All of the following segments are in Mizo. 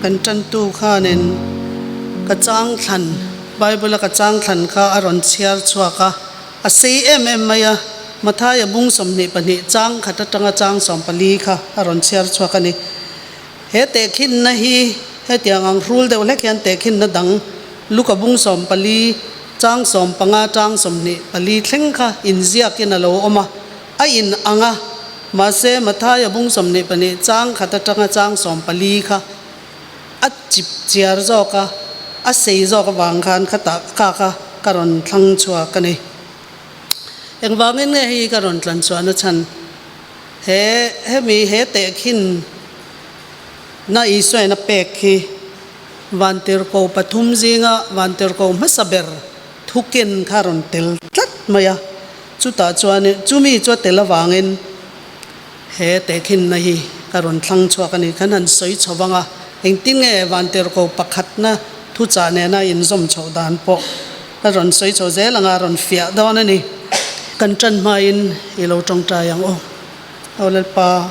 Kan ṭantu khanin ka chang thlan, Bible-a ka chang thlan kha a rawn chhiar chhuak a, a sei em em mai a, Mathaia bung 22 chang khat aṭanga chang 14 kha a rawn chhiar chhuak a ni. He tehkhinna hi hetiang ang hrul deuh hlek hian tehkhinna dang Luka bung 14 chang 15 chang 24 thleng kha inziakin a lo awm a, a in ang a, mahse Mathaia bung 22 chang khat atanga chang 14 kha a chip chiar zawk a, a sei zawk avang khan khatah ka kha ka rawn thlang chhuak a ni. Engvangin nge hei ka rawn tlan chhuahna chhan? He hemi he tehkhin na Isuain a pek hi Vantirhkoh pathum zinga Vantirhkoh hmasa ber thuken kha rawn tel tlat mai a, chutah chuan chumi chu a tel avangin he tehkhinna hi ka rawn thlang chhuak a ni. Kan han sawi chho vang a, engtin nge Vantirhkoh pakhatna thuchah nena inzawm chhoh dan pawh ka rawn sawi chho zel anga rawn fiah dawn a ni. Kan ṭan hmain i lo ṭawngṭai ang aw. Aw Lalpa,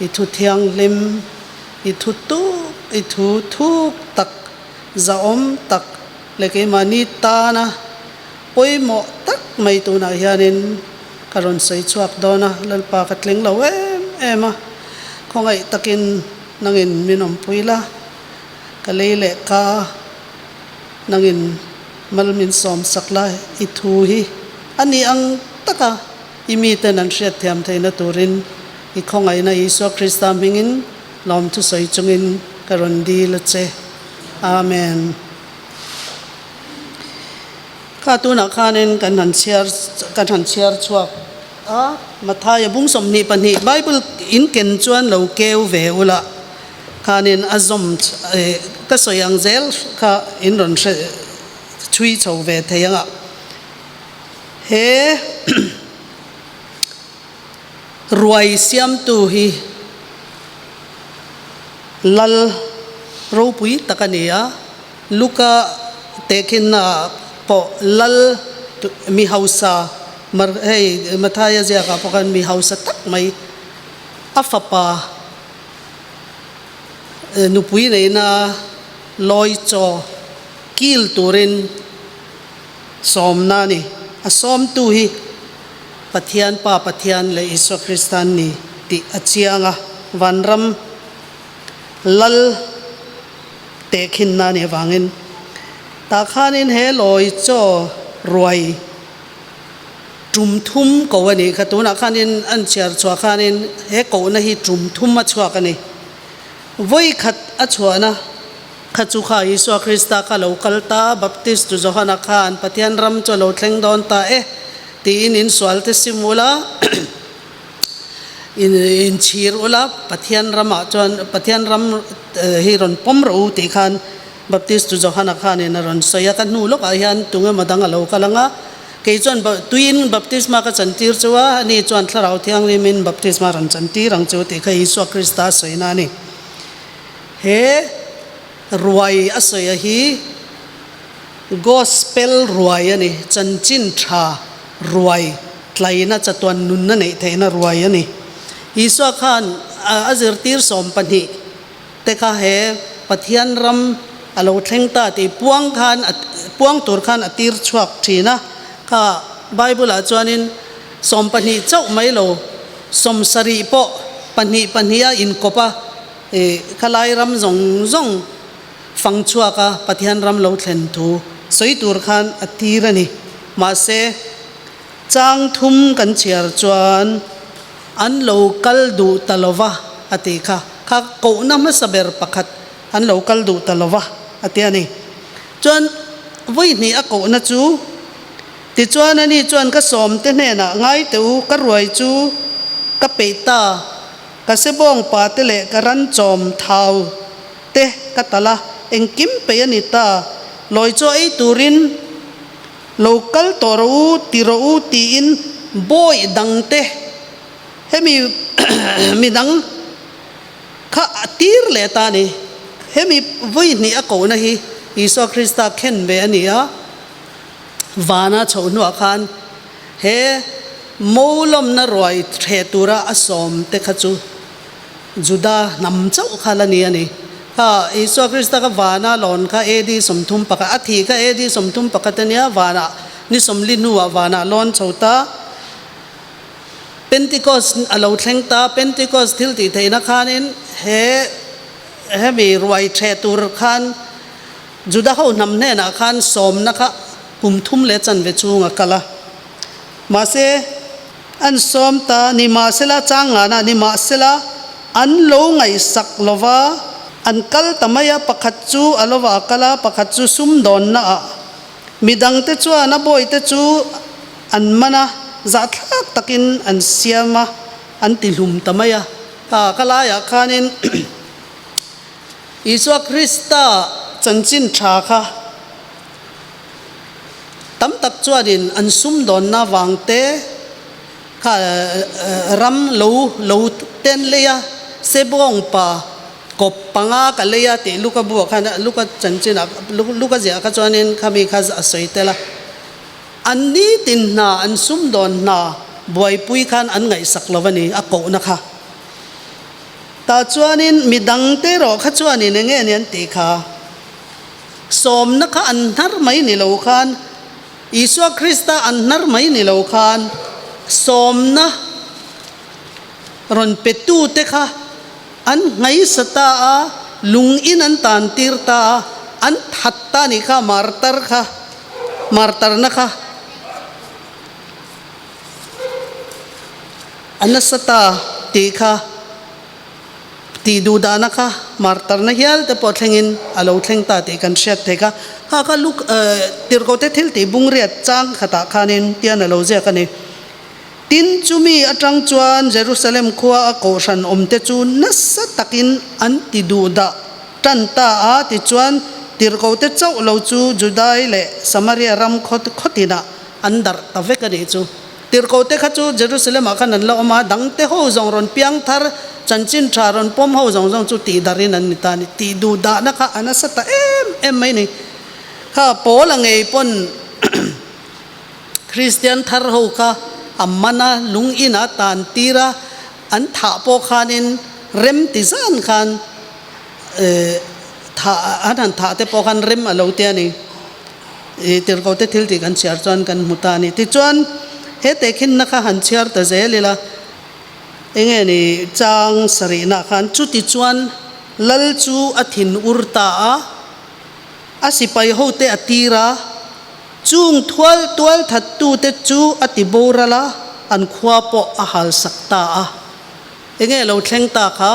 i thu thianghlim, i thu tuk, i thu thuk tak, zahawm tak leh keimahni tana pawimawh tak mai tunah hianin ka rawn sawi chhuak dawn a, Lalpa ka tling lo em em a, khawngaih takin nangin min awmpui la, ka lei leh ka nangin mal min sawm sak la, i thu hi a ni ang taka i miten an hriatthiam theihna turin i khawngaihna Isua Krista hmingin lawmthu sawi chungin ka rawn dil a che. Amen. Kha tunah khanin kan han chhiar kan han chhiar chhuak a, Mathaia bung 22 Bible in ken chuan lo keu ve ula khanin a zawm ka sawi ang zel kha in rawn hre chhui chho ve thei anga he ruai siamtu hi Lal ropui tak a ni a, Luka tehkhinna pawh Lal mi hausa mar hei Mathaia ziakah pawh khan mi hausa tak mai a fapa nupui neihna lawi chaw kil turin sawmna a ni. A sawmtu hi Pathian Pa Pathian leh Isua Krista an ni tih a chiang a, vanram Lal tehkhinna a nih avangin tah khanin he lawi chaw ruai tum thum ko a nih kha. Tunah khanin an chhiar chhuah khanin he kohna hi tum thum a chhuak a ni. Vawi khat a chhuahna kha chu kha Isua Krista kha lo kal ta, Baptist tu Johana khan Pathian ram chu a lo thleng dawn ta e tiin insual te sim ula. Inchhir ula, Pathian ramah chuan Pathian ram hi rawn pawm rawh u tih khan Baptist tu Johana khanin a rawn sawi a, ka hnu lawkah hian tunge maw dang a lo kal ang a, kei chuan tuiin baptisma ka chantir chu a, ani chuan Thlarau Thianghlimin baptisma rawn chantir ang chu tih kha Isua Krista a sawina a ni. He ruai a sawi a hi Gospel ruai a ni, chanchin tha ruai. Tlaina chatuan nunna neih theihna ruai a ni. Isua khan a zirtir 12 te kha he Pathian ram a lo thleng ta tih puang khan puang tur khan a tir chhuak thin a. Kha Bible ah chuanin 12 chauh mai lo 70 pawh pahnih pahnih a inkawp a, khalai ram zawng zawng fang chhuak a Pathian ram lo thlen thu sawi tur khan a tir a ni. Mahse. Chang thum kan chhiar chuan an lo kal duh ta lo va a tih kha. Kha kohna hmasa ber pakhat an lo kal duh ta lo va a ti a ni. Chuan vawi hnih a kohna chu, Tichuan ani chuan ka sawmte hnenah ngai teh u, ka ruai chu ka peih ta, ka sebawng pate leh ka ran chawm thau te ka talh a, engkim peih a ni ta, lawi chaw ei turin Lo kal tawh rawh u, ti rawh u tiin bawi dangte hemi midang kha a tir leh ta a ni. Hemi vawi hnih a kohna hi Isua Krista khen ve a ni a, vana chhoh hnuah khan he molawmna ruai thleh tura a sawm te kha chu Juda hnam chauh kha la ni a ni. Kha Isua Krista kha vana lawn kha AD 31, a thih kha AD 31 a nia, vanah ni 40 hnuah vanah lawn chho ta. Pentecost a lo thleng ta, Pentecost thil tih theihna khanin he hemi ruai ṭheh tur khan Juda ho hnam hnenah khan sawmna kha kum thum leh chanve chung a kal a. Mahse, an sawm ta, nimahsela changngana nimahsela an lo ngaihsak lova an kal ta mai a, pakhat chu a lova a kal a, pakhat chu sumdawnna ah midangte chuan a bawihte chu an man a, zahthlak takin an siam a, an ti hlum ta mai a. Kha ka laiah khanin Isua Krista chanchin tha kha tam tak chuanin an sumdawnna vang te kha ram lo lo ten lei a, sebawng pa kawp panga ka lei a tih Luka buah khan Luka chanchin ah Luka ziah kha chuanin khami kha a sawi tel a. An nitin hna an sumdawn hna buaipui khan an ngaihsak lo a ni a kohna kha. Tah chuanin midangte erawh kha chuanin eng nge ni an tih kha? Sawmna kha an hnar mai ni lo khan, Isua Krista an hnar mai ni lo khan, sawmna rawn petute kha an nghaisa ta a, lung in an tan tir ta a, an that ta nih kha, martar kha, martarna kha a nasa ta tih kha. Tih duh dahna kha martarna hial te pawh thlengin a lo thleng ta tih kan hriat thei kha. Kha kha luk tirhkote thil tih bung riat chang khatah khanin tian a lo ziak a ni. Tin, chumi atang chuan Jerusalem khua a kohhran awmte chu nasa takin an ti duh dah tan ta a, tichuan tirhkote chauh lo chu Judai leh Samaria ram khawtinah an darh ta vek a nih chu. Tirhkote kha chu Jerusalem-ah khan an la awm a, dangte ho zawng rawn piang thar, chanchin tha rawn pawm ho zawng zawng chu tihdarhin an ni ta a ni. Tih duh dahna kha a nasa ta em em mai ni. Kha Paula ngei pawn Kristian thar ho kha a man a, lung inah tan tir a, an thah pawh khanin rem ti zan khan thah an han thah te pawh khan rem a lo ti a ni. I tirhkote thil tih kan chhiar chuan kan hmu ta a ni. Tichuan, he tehkhinna kha han chhiar ta zel ila, enge ni chang sarihna khan chutichuan Lal chu a thin ur ta a, a sipai hote a tir a, chung thual tual thattute chu a ti boral a, an khua pawh a halsak ta a. Enge lo thleng ta kha?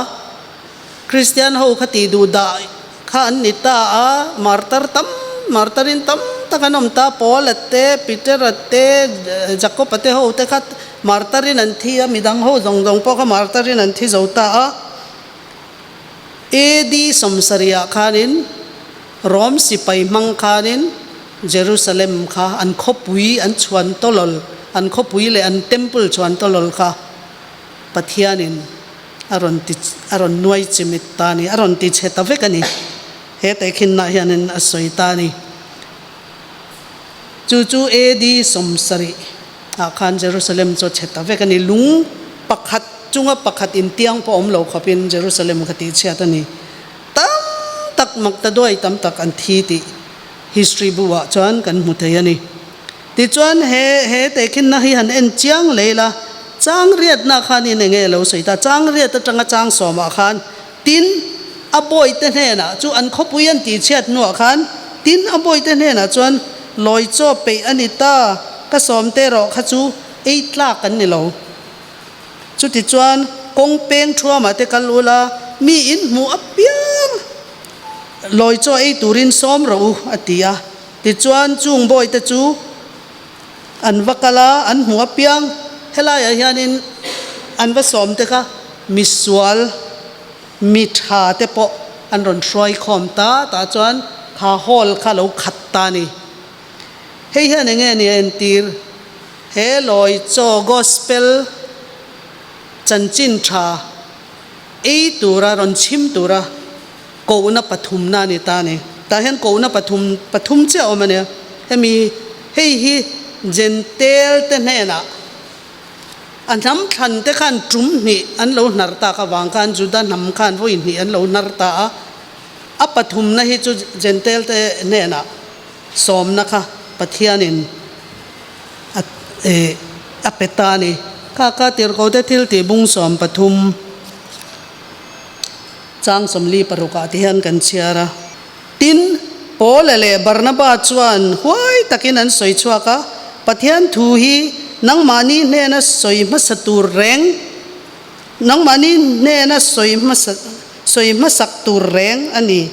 Kristian ho kha tih duh dah kha an ni ta a, martar tam, martarin tam tak an awm ta, Paula te, Petera te, Jakoba te ho te kha martarin an thi a, midang ho zawng zawng pawh kha martarin an thi zo ta a. AD 70 ah khanin Rom sipai hmang khanin Jerusalem kha an khawpui an chhuan tawlawl, an khawpui leh an temple chhuan tawlawl kha Pathianin a rawn ti a rawn nuai chimit ta a ni, a rawn ti chhe ta vek a ni. He tehkhinna hianin a sawi ta a ni. Chu chu AD 70 ah khan Jerusalem chu a chhe ta vek a ni. Lung pakhat chunga pakhat intiang pawh awm lo khawpin Jerusalem kha tihchhiat a ni. Tam tak maktaduai tam tak an thi tih history bu ah chuan kan hmu thei a ni. Tichuan he he tehkhinna hi han en chiang leh ila, chang riatna khanin eng nge lo sawi ta? Chang riat atanga chang sawmah khan tin a bawihte hnenah chu an khawpui an tihchhiat hnuah khan tin a bawihte hnenah chuan lawi chaw peih a ni ta, ka sawmte erawh kha chu ei tlak an ni lo. Chutichuan kawng peng thuamah te kal ula, mi in hmuh apiang lawi chaw ei turin sawm rawh u, a ti a. Tichuan chung bawihte chu an va kal a, an hmuh apiang helaiah hianin an va sawm te kha misual mi tha te pawh an rawn hruai khawm ta, tah chuan kha hall kha lo khat ta a ni. Hei hian eng nge ni a entir? He lawi chaw gospel chanchin tha ei tura rawn chhim tura Kohna pathumna a ni ta a ni. Tah hian kohna pathum pathum chiah a awm a nia. Hemi hei hi Jentail te hnenah a hnam thlan te khan tum hnih an lo hnar tak avang khan Juda hnam khan vawi hnih an lo hnar ta a. A pathumna hi chu Jentail te hnenah sawmna kha Pathianin a a pe ta a ni. Kha kha Tirhkote thiltih bung 13 chang 46 ah ti hian kan chhiar a. Tin, Paula leh Barnaba chuan huai takin an sawi chhuak a, Pathian thu hi nangmahni hnena sawi hmasa tur reng, nangmahni hnena sawi hmasa sawi hmasak tur reng a ni.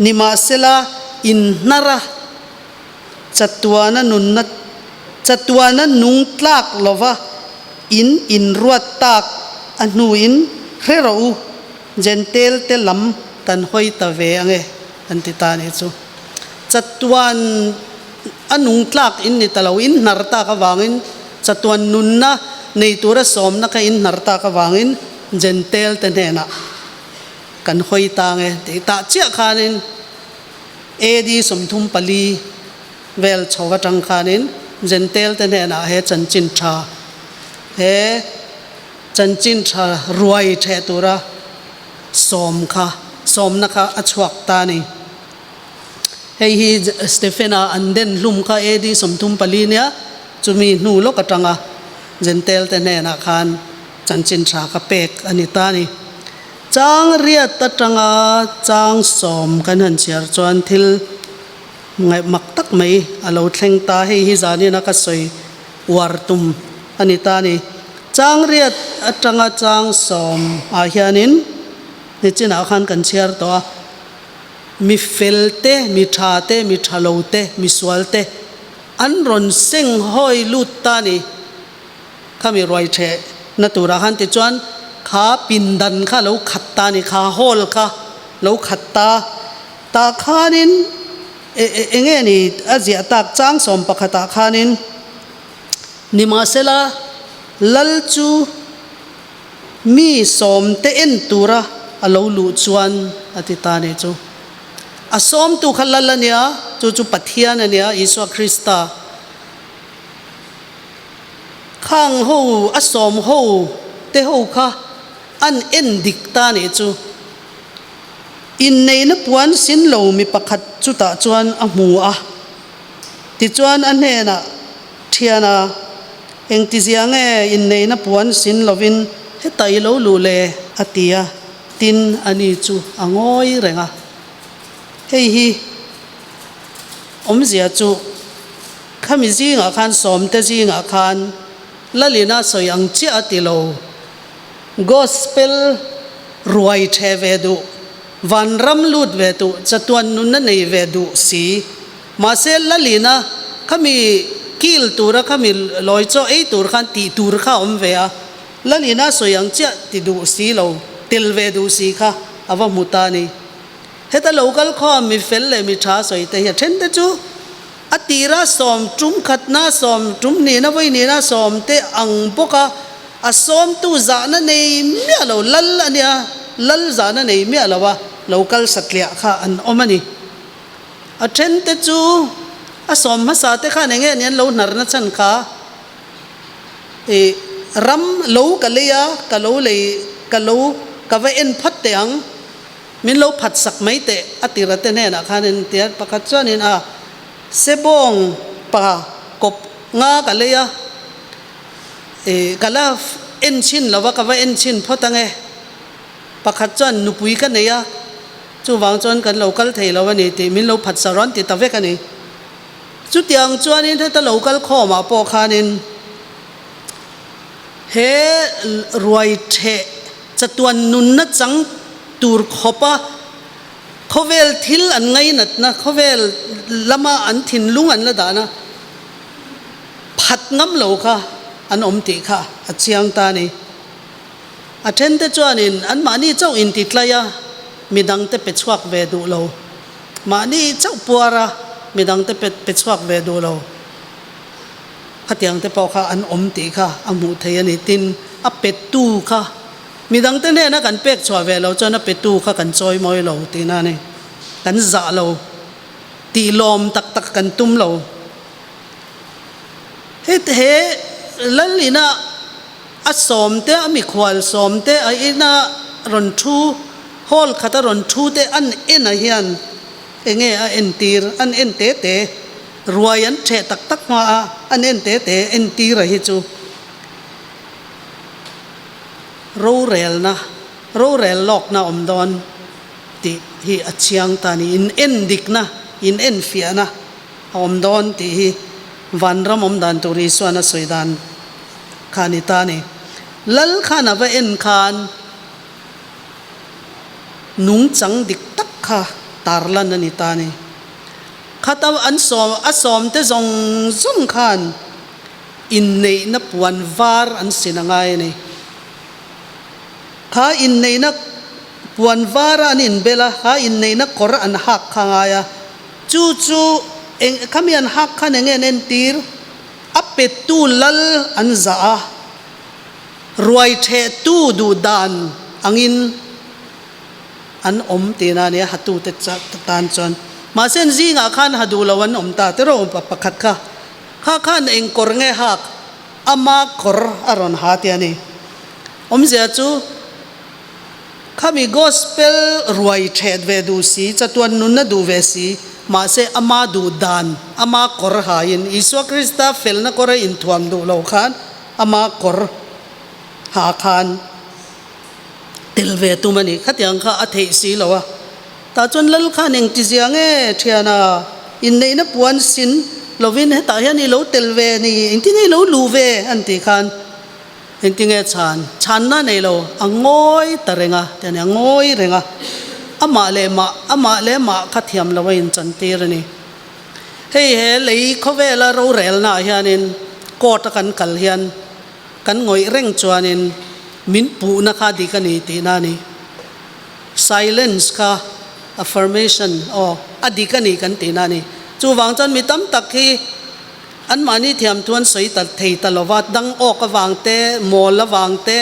Nimahsela, inhnar a, chatuana nunna chatuana nung tlak lova in inruat tak a hnuin hre rawh u. Jentail te lam kan hawi ta ve ange an ti ta nih chu. Chatuan a nung tlak in ni ta lo, in hnar tak avangin chatuan nunna nei tura sawmna kha in hnar tak avangin Jentail te hnenah kan hawi ta ange tih tah chiah khanin AD 34 vel chho atang khanin Jentail te hnenah he chanchin tha he Chanchin tha ruai theh tura sawm kha sawmna kha a chhuak ta a ni. Hei hi Stephen-a an den hlum kha AD 34 nia chumi hnu lawk atanga Jentail te hnenah khan chanchin tha kha pek a ni ta a ni. Chang riat atanga chang sawm kan han chhiar chuan thil ngaih mak tak mai a lo thleng ta. Hei hi zanin a ka sawi uar tum a ni ta a ni. Chang riat atanga chang sawm ah hianin nichinah khan kan chhiar tawh a, mi fel te, mi tha te, mi tha lo te, mi sual te an rawn seng hawi lut ta a ni. Khami ruai theh na turah khan tichuan kha pindan kha lo khat ta a ni, kha hall kha lo khat ta tah khanin eng nge ni a ziah tak chang sawm pakhatah khanin Nimahsela, Lal chu mi sawmte en tura a lo luh chuan a ti ta nih chu. A sawmtu kha Lal a nia, chu chu Pathian a nia, Isua Krista. Khang ho, a sawm ho te ho kha an en dik ta nih chu. Inneihna puan sin lo mi pakhat chutah chuan a hmu a. Tichuan a hnenah, Thiana, engtizia nge inneihna puan sin lovin heta i lo luh le? a ti a, tin ani chu a ngawi reng a. Hei hi awmzia chu khami zingah khan sawmte zingah khan Lalina sawi ang chiah a ti lo. Gospel ruai the ve duh, vanram lut ve duh, chatuan nunna nei ve duh si. Mahse Lalina khami kil tura khami lawi chaw ei tur khan tih tur kha a awm ve a, Lalina sawi ang chiah ti duh si lo, tel ve duh si kha a va hmu ta a ni. Heta lo kal khawm mi fel leh mi tha sawi te hi a then te chu a tira sawm tum khatna sawm tum nihna vawi nihna sawm te ang bawk a, a sawmtu zahna nei miah lo lal a nia, lal zahna nei miah lo a lo kal satliah kha an awm a ni. A then te chu a sawm hmasa te khan eng nge ni an lo hnarna chhan kha ih ram lo ka lei a, ka lo lei ka lo ka va en phat teh ang, min lo phat sak mai teh a tira te hnenah khan in tia pakhat chuanin a sebawng pa kawp nga ka lei a ih ka la en chhin lo va ka va en chhin phawt ang e. Pakhat chuan nupui ka nei a, chuvang chuan kan lo kal thei lo a ni tih min lo phat sa rawn ti ta vek a ni. Chutiang chuanin heta lo kal khawmah pawh khanin he ruai theh chatuan nunna chang tur khawpa khawvel thil an ngainatna, khawvel lama an thinlung an la dahna phat ngam lo kha an awm tih kha a chiang ta a ni. A thente chuanin anmahni chauh intitlai a, midangte pe chhuak ve duh lo. Mahni chauh puar a, midangte pe pe chhuak ve duh lo. Khatiangte pawh kha an awm tih kha a hmuh theih a ni. Tin, a petu kha midangte hnena kan pek chhuah ve lo chuan a petu kha kan chawi mawi lo tihna a ni. Kan zah lo, tih lawm tak tak kan tum lo. Heti he lal ina. A sawmte, a mikhual sawmte a ina rawn thu. Hall khata rawn thu te an en ah hian enge a entir an en te te ruai an theh tak tak hma a an en te te entir a hi chu rorelna rorel lawkna awm dawn tih hi a chiang ta a ni. In en dikna in en fiahna a awm dawn tih hi vanram awm dan tur Isuan a sawi dan kha a ni ta a ni. Lal khan a va en khan. Nungchang dik tak kha tarlan a ni ta a ni. Khata an sawm a sawmte zawng zawng khan inneihna puan var an sin a ngai a ni. Kha inneihna puan vara an inbel a, kha inneihna kawr an hak kha a ngai a. Chu chu eng khami an hak khan enge an entir? A pettu lal an zah a. Ruai thehtu duh dan angin an awm tihna a nia hatute tan chuan. Mahse an zingah khan ha duh lo an awm ta tiraw pakhat kha. Kha khan eng kawr nge hak ama kawr a rawn ha tih a ni. Awmzia chu khami gospel ruai thet ve duh si, chatuan nunna duh ve si, mahse ama duh dan ama kawr hain Isua Krista felna kawr a inthuam duh lo khan Ama kawr ha khan tel ve tum a ni. Khatiang kha a theih si lo a. Tah chuan Lal khan eng ti zia nge thiana inneihna puan sin lovin hetah hian i lo tel ve ni, engtin nge i lo luh ve an tih khan engtin nge chhan chhanna nei lo a ngawi ta reng a ti a ni, a ngawi reng a. Amah leh mah amah leh mah kha thiam lo a inchantir a ni. Hei he lei khawvela rorelnaah hianin court a kan kal hian kan ngawih reng chuanin min puhna kha dik a ni tihna a ni. Silence kha affirmation aw a dik a ni kan tihna a ni. Chuvang chuan mi tam tak hi anmahni thiamthu an sawi ta thei ta lova, dang awk avang te, mawl avang te,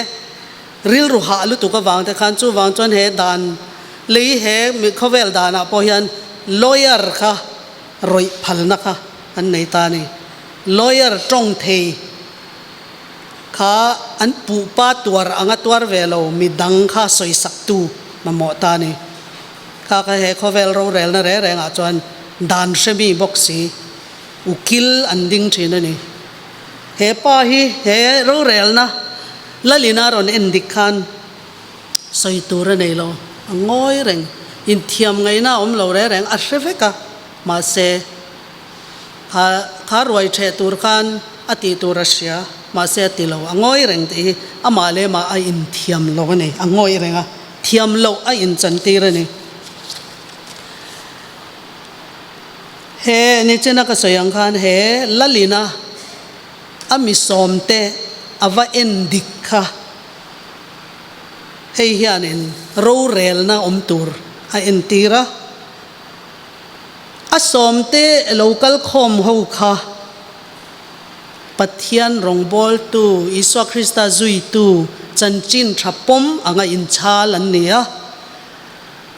rilru hah lutuk avang te khan chuvang chuan he dan lei he khawvel danah pawh hian lawyer kha rawih phalna kha an nei ta a ni. Lawyer tawng thei kha an puhpa tuar anga tuar ve lo mi dang kha sawisaktu mamawh ta a ni. Kha kha he khawvel rorelna reng rengah chuan dan hremi bawk si ukil an ding thin a ni. He pa hi he rorelna Lalina rawn en dik khan sawi tur a nei lo, a ngawi reng, inthiam ngaihna a awm lo reng reng, a hre vek a, mahse kha kha ruai theh tur khan a tih tur a hria, mahse a ti lo, a ngawi reng tih hi amah leh amah a inthiam lo a ni, a ngawi reng a, thiam loh a inchantir a ni. He nichina ka sawi ang khan he Lalina A mi sawmte a va en dik kha. Hei hianin rorelna awm tur a entir a. A sawmte lo kal khawm ho kha Pathian rawngbawltu Isua Krista zuitu chanchin tha pawm anga inchhal an ni a.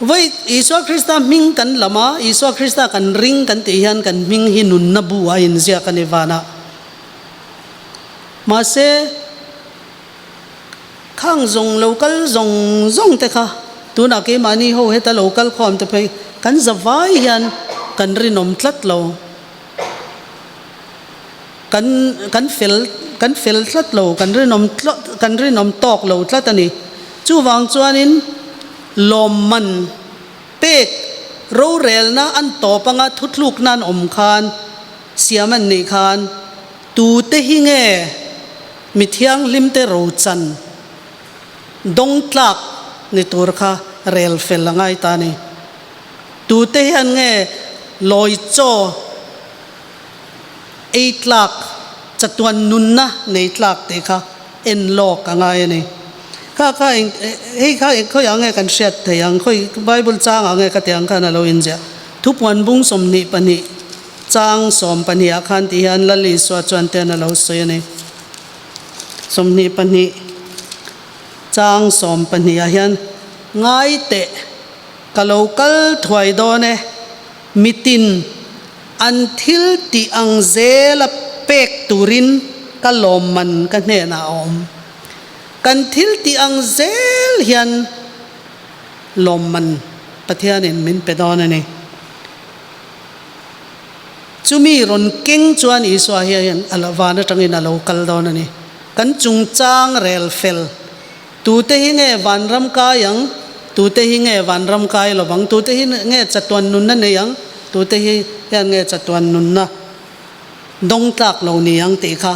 Vawi Isua Krista hming kan lam a, Isua Krista kan ring kan tih hian kan hming hi nunna bu a inziak a ni vanah. Mahse, khang zawng lo kal zawng zawng te kha tunah keimahni ho heta lo kal khawm te phei kan za vai hian kan rinawm tlat lo. Kan kan fel kan fel tlat lo, kan rinawm kan rinawm tawk lo tlat a ni. Chuvang chuanin lawmman pek rorelna an tawp anga thutlukna an awm khan siam an nih khan tute hi nge mi thianghlimte rochan dawngtlak ni tur kha rel fel a ngai ta a ni. Tute hian nge lawi chaw ei tlak, chatuan nunna nei tlak tih kha en lawk a ngai a ni. Kha kha eng hei kha eng khawiah nge kan hriat thei ang, khawi Bible changah nge ka tih ang khan a lo inziah. Thupuan bung 22 chang 12 ah khan tih hian Lal Isua chuan ten a lo sawi a ni. 22 chang 12 ah hian ngai teh ka lo kal thuai dawn e, mitin An thil tih ang zela pek turin ka lawmman ka hnenah a awm. Kan thil tih ang zel hian lawmman Pathianin min pe dawn a ni. Chumi rawn keng chuan Isua hian van atangin a lo kal dawn a ni. Kan chungchang rel fel tute hi nge vanram kai ang, tute hi nge vanram kai lovang, tute hi nge chatuan nunna nei ang, tute hi hian nge chatuan nunna dawng tlak lo ni ang tih kha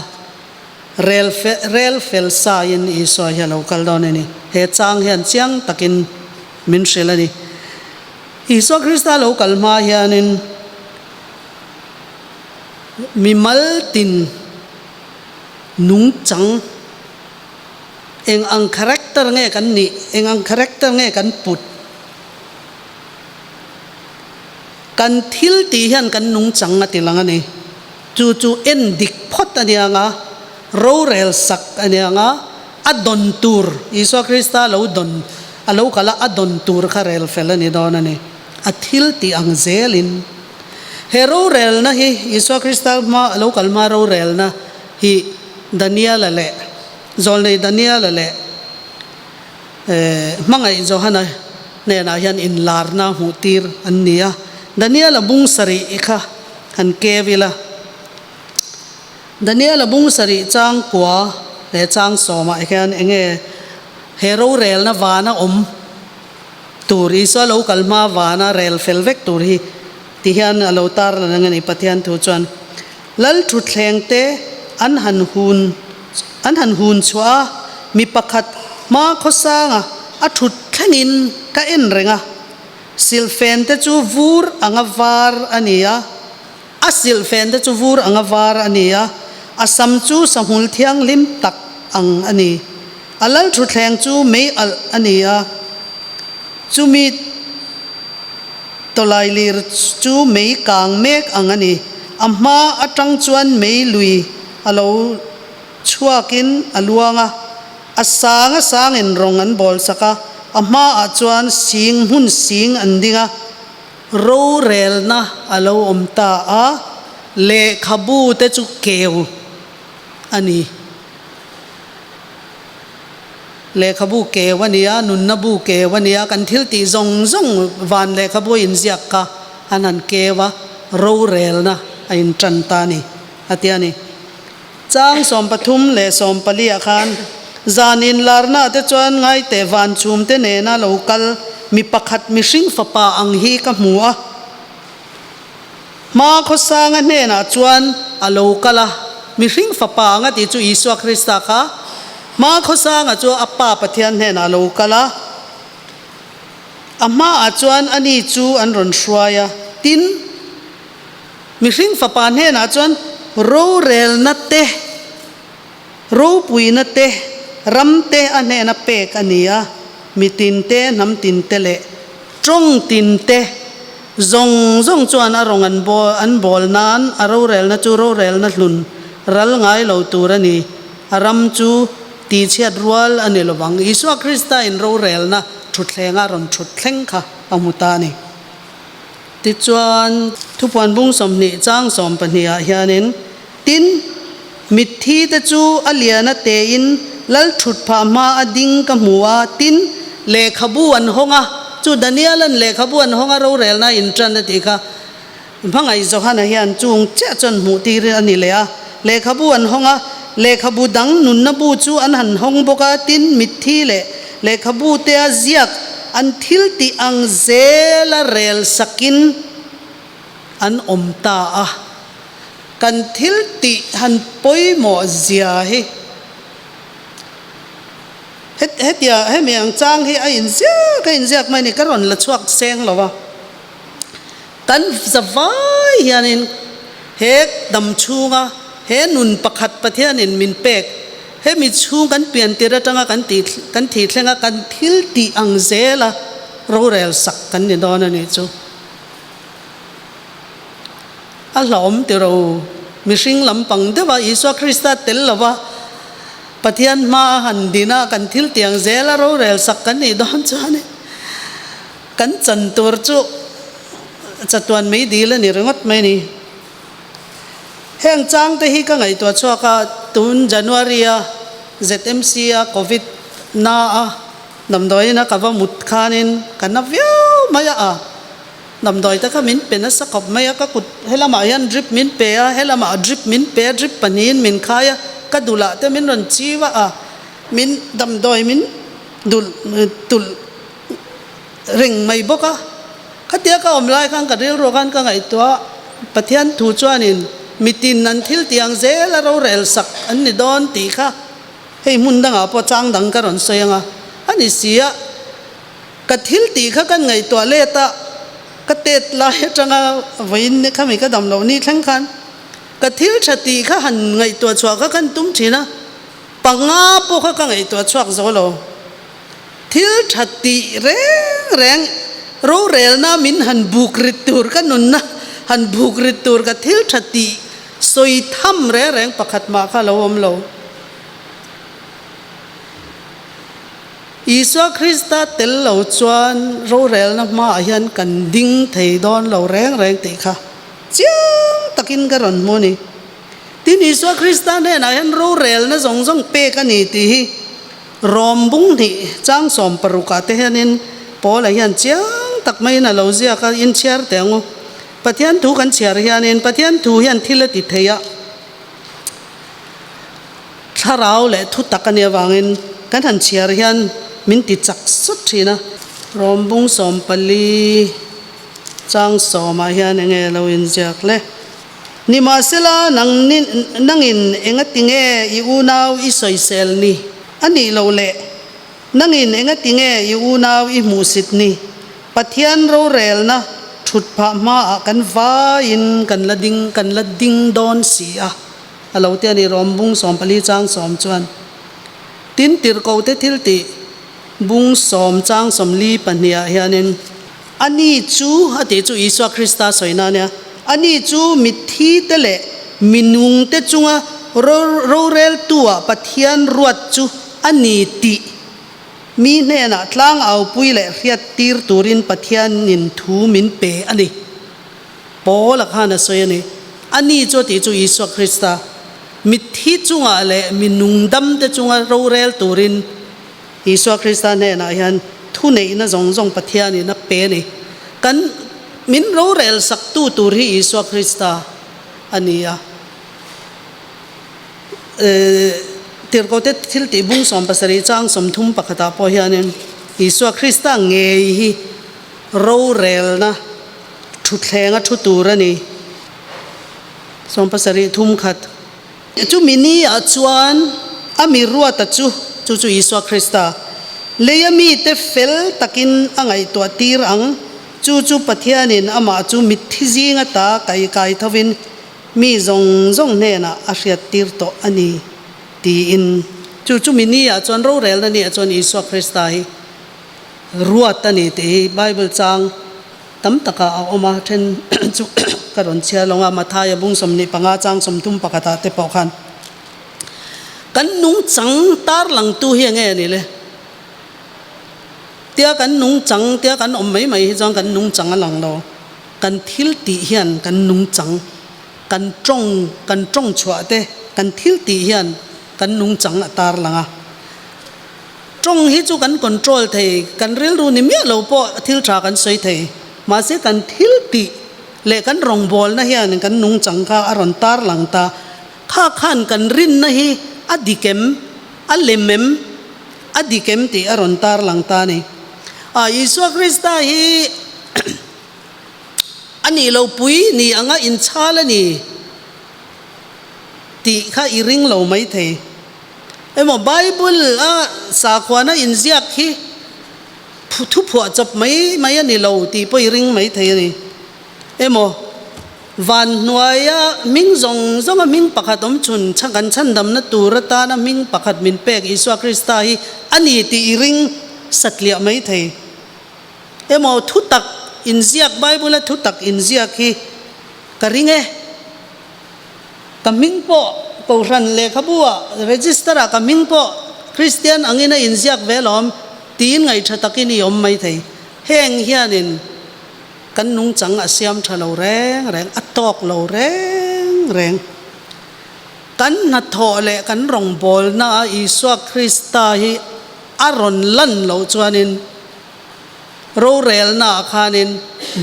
rel rel fel saiin Isua hi a lo kal dawn a ni. He chang hian chiang takin min hrilh a ni. Isua Krista lo kal hma hianin mimal tin nungchang eng ang character nge kan nih, eng ang character nge kan put, kan thil tih hian kan nungchang a ti lang a ni. Chu chu en dik phawt a nia nga, rorel sak a nia nga, a dawn tur, Isua Krista lo dawn, a lo kal a, a dawn tur kha rel fel a ni dawn a ni. A thil tih ang zelin he rorelna hi, Isua Krista hma, a lo kal hma rorelna hi Daniela leh Zawlnei Daniela leh Hmangaih Johana hnenah hian inlarna hmuh tir an ni a. Daniela bung sarih kha han keu ila. Daniela bung sarih chang kua leh chang sawmah hian eng nge he rorelna vana awm tur, Isua lo kal hma vana rel fel vek tur hi ti hian a lo tar lan ang a ni. Pathian thu chuan Lal thutthleng te an han hun an han hun chhuah a, mi pakhat hma khawsanga a thut thlengin ka en reng a, silhfen te chu vur anga var a ni a, a silhfen te chu vur anga var a ni a, a sam chu sahmul thianghlim tak ang a ni. A lal thutthleng chu mei alh a ni a, chumi. Tawlailir chu mei kang mek ang a ni. A hma atang chuan mei lui a lo chhuakin a luang a, a sang a sangin rawng an bawl sak a, a hmaah chuan sing hmun sing an ding a, rorelna a lo awm ta a, lehkhabu te chu keu a ni. Lehkhabu keu a nia, nunna bu keu a nia, kan thil tih zawng zawng van lehkhabu a inziak kha an han keu a, rorelna a intan ta a ni, a ti a ni. Chang 13 leh 14 ah khan zan inlarna ah te chuan ngaiteh van chhum te nena lo kal mi pakhat mihring fapa ang hi ka hmu a. Hma khawsanga hnenah chuan a lo kal a, mihring fapa anga tih chu Isua Krista kha. Hma khawsanga chu a Pa Pathian hnenah a lo kal a, a hmaah chuan ani chu an rawn hruai a. Tin, mihring fapa hnenah chuan rorelna te, ropuina te, ram te a hnena pek a ni a, mi tinte, hnam tinte leh tawng tinte zawng zawng chuan a rawng an bawl an bawl nan a rorelna chu rorelna hlun ral ngai lo tur a ni. A ram chu tihchhiat rual a ni lovang. Isua Krista in rorelna thutthleng a rawn thut thleng kha a hmu ta a ni. Tichuan, thupuan bung 20 chang 12 ah hianin, Tin, mitthi te chu a lian a tein lal thut phah hma a ding ka hmu a, tin, lehkhabu an hawng a, chu Daniel-a'n lehkhabu an hawng a rorelna a intan a tih kha hmangaih Johana hian chung chiah chuan hmuh tir a ni leh a, lehkhabu an hawng a, lehkhabu dang nunna bu chu an han hawng bawk a, tin, mitthi leh lehkhabu te a ziak an thil tih ang zela rel sakin an awm ta a. Kan thil tih han pawimawh zia hi hetia hemi ang chang hi a inziak a inziak mai ni ka rawn la chhuak seng lo a, kan zavai hianin he dam chhunga he nun pakhat Pathianin min pek hemi chhung kan pian tir atanga kan tih kan thih thlenga kan thil tih ang zela rorel sak kan ni dawn a nih chu. A hlauhawm ti ro. Mihring lampang deuha Isua Krista tel lova Pathian hma a han din a, kan thil tiang zel a rorel sak kan nih dawn chuan kan chan tur chu chatuan mei dil a ni ringawt mai a ni. Heng chang te hi ka ngaihtuah chhuak a, tun January a ZMC a Covid na a. Damdawiin a ka va mut khanin ka na viau mai a a. Damdawi te kha min pe nasa khawp mai a, ka kut helamah hian drip min pe a, helamah drip min pe a, drip pahnihin min khai a, ka dulah te min rawn chiu a a, min damdawi min dul tulh reng mai bawk a. Khatia ka awm lai khan ka rilru khan ka ngaihtuah a, Pathian thu chuanin mitin an thil tiang zel a rorel sak an ni dawn tih kha hei hmun dangah pawh chang dang ka rawn sawi ang a, a ni si a, ka thil tih kha kan ngaihtuah let a, ka tet lai atanga vawiin ni khami ka dam loh ni thleng khan ka thil tha tih kha han ngaihtuah chhuah kha kan tum thin a, panga pawh kha ka ngaihtuah chhuak zo lo. Thil tha tih reng reng rorelna min han buk rit tur ka nunna han buk rit tur ka thil tha tih sawi tham reng reng pakhat mah kha lo awm lo. Isua Krista tel lo chuan rorelna hmaah hian kan ding thei dawn lo reng reng tih kha chiang takin ka rawn hmu a ni. Tin, Isua Krista hnenah hian rorelna zawng zawng pek a ni tih hi Rom bung hnih chang 16 ah te hianin Paula hian chiang tak maiin a lo ziak a, in chhiar teh ang u. Pathian thu kan chhiar hianin Pathian thu hian thil a ti thei a, thlarau leh thu tak a nih avangin kan han chhiar hian min ti chak sawt thin a. Rom bung 14 chang 10 ah hian enge lo inziak le? Nimahsela, nang nangin engatinge i unau i sawisel ni? A nih loh le, nangin engatinge i unau i hmuhsit ni? Pathian rorelna thut phah hmaah kan vaiin kan la ding kan la ding dawn si a, a lo ti a ni, Rom bung 14 chang 10 chuan. Tin, tirhkohte thiltih bung 10 chang 42 ah hianin, Ani chu, a tih chu Isua Krista sawina a nia, ani chu mitthite leh minungte chunga roreltua Pathian ruat chu a ni tih mi hnenah tlangau-pui leh hriattir turin Pathianin thu min pe a ni. Paula khan a sawi a ni. Ani chu a tih chu Isua Krista, mitthi chungah leh minung damte chunga rorel turin Isua Krista hnenah hian thuneihna zawng zawng Pathianin a pe a ni. Kan min rorel saktu tur hi Isua Krista a ni a. Tirhkohte thiltih bung 70 chang 31 ah pawh hianin Isua Krista ngei hi rorelna thuthlenga thu tur a ni. 70 thum khat. Chumi ni-ah chuan a mi ruata chu, chu chu Isua Krista, leia mite fel takin a ngaihtuah tir ang, chu chu Pathianin amah chu mitthi zinga ta kai kai thovin mi zawng zawng hnenah a hriat tir tawh a ni, tiin. Chu chumi ni-ah chuan rorelna ni-ah chuan Isua Krista hi ruat a ni tih hi Bible chang Tam takah a awm a, then chu ka rawn chhiar lo a, Mathaia bung 25 chang 31 ah te pawh khan kan nungchang tarlangtu hi enge a ni le? Tia kan nungchang tia kan awm mai mai hi chuan kan nungchang a lang lo, kan thil tih hian kan nungchang, kan tawng kan tawng chhuah te kan thil tih hian kan nungchang a tarlang a. Tawng hi chu kan control thei, kan rilru ni miah lo pawh thil tha kan sawi thei. Mahse kan thil tih leh kan rawngbawlna hian kan nungchang kha a rawn tarlang ta. Kha khan kan rinna hi a dik em, a lem em, a dik em tih a rawn tarlang ta a ni. A Isua Krista hi a nih lo pui ni anga inchhal a ni tih kha i ring lo maithei. Emaw Bible a sakhuana inziak hi thu phuah chawp mai mai a ni lo tih pawh i ring mai thei a ni. Emaw van hnuaia hming zawng zawnga hming pakhat awm chhun kan chhandamna tur atana hming pakhat min pek Isua Krista hi a ni tih i ring satliah mai thei. Emaw thutak inziak Bible a thutak inziak hi ka ring e. Ka hming pawh Kohhran lehkhabu-ah register-ah ka hming pawh Kristian angin a inziak ve lawm tiin ngaihṭha takin i awm maithei. Heng hianin kan nungchang a siam ṭha lo reng reng, a tawk lo reng reng. Kan hnathawh leh kan rawngbawlnaah Isua Krista hi. a rawn lan loh chuanin rorelnaah khanin